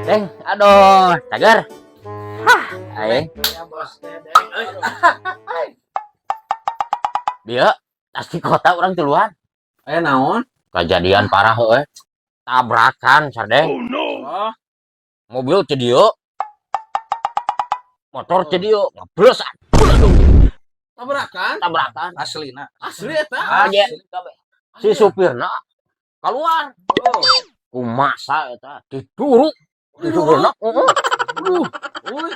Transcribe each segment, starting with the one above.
Deng, aduh, cager. Hah, aing. Ya bos Dedeng. Dia tas di kota urang tiluan. Aya naon? Kejadian parah heuh. Tabrakan, Sardeng. Oh, Mobil teu dieu. Motor teu dieu, ngebles. Aduh, tabrakan. Tabrakan. Aslina. Asli eta. Aja. Si supirna keluar. Oh. Kumasa eta diduruk. Didurukna. Heeh. Aduh. Uy,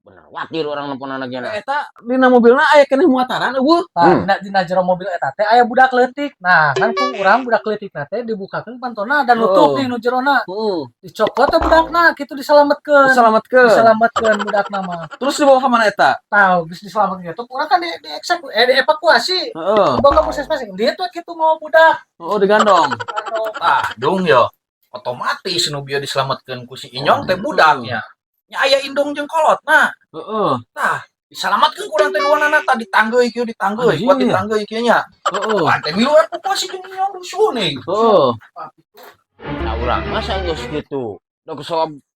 Bener watir urang nelpon anaknya. Eta dina mobilna aya keneh muataran euweuh. Tah, dina jero mobil eta teh aya budak leutik. Nah, kan ku urang budak leutik na teh dibukakeun pantona dan nutup Oh. nih nu jerona. Heeh. Dicokot teh budakna kitu diselametkeun. Diselametkeun. Diselametkeun budakna mah. Terus dibawa ke mana eta? Tahu geus diselametkeun itu urang kan di eh dievakuasi. Heeh. Dibawa ke puskesmas. Dia tuh kitu mau budak. Oh, digandong. Anu, Tah, dong yo. Otomatis nu bieu diselametkeun ku si Inyong teh budaknya. Nya aya indung jeung kolotna. Heeh. Tah, diselametkeun ku urang teh duanana tah ditanggeuy kieu ditanggeuy, kuat Anjir. Ditanggeuy kieu nya. Heeh. Wah, teh milu evakuasi jeung Inyong rusuh nih. Heeh. Nah, urang masa geus kitu. Da geus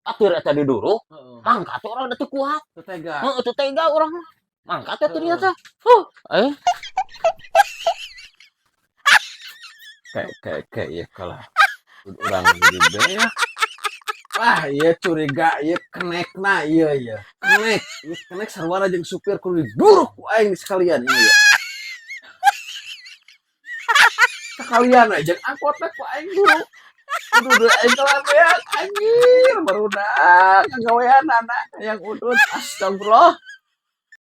atir eta diduruk, Heeh. mangkat urang da teu kuat. Teu tega. Heeh, teu tega urang mah. Mangkat teh ternyata. Huh, eh. Kayak kayak kayak ya kalah. Urang jadi beak. Wah, iya curiga, iya kenekna, iya iya. Kenek, iya kenek sarwana jeung supir kudu diduruk ku aing sekalian iya. Ya. Sekalian aja jeung angkotna ku aing duruk. Kudu deui aing kalabean anjir barudak ngagawean anak yang udut, astagfirullah.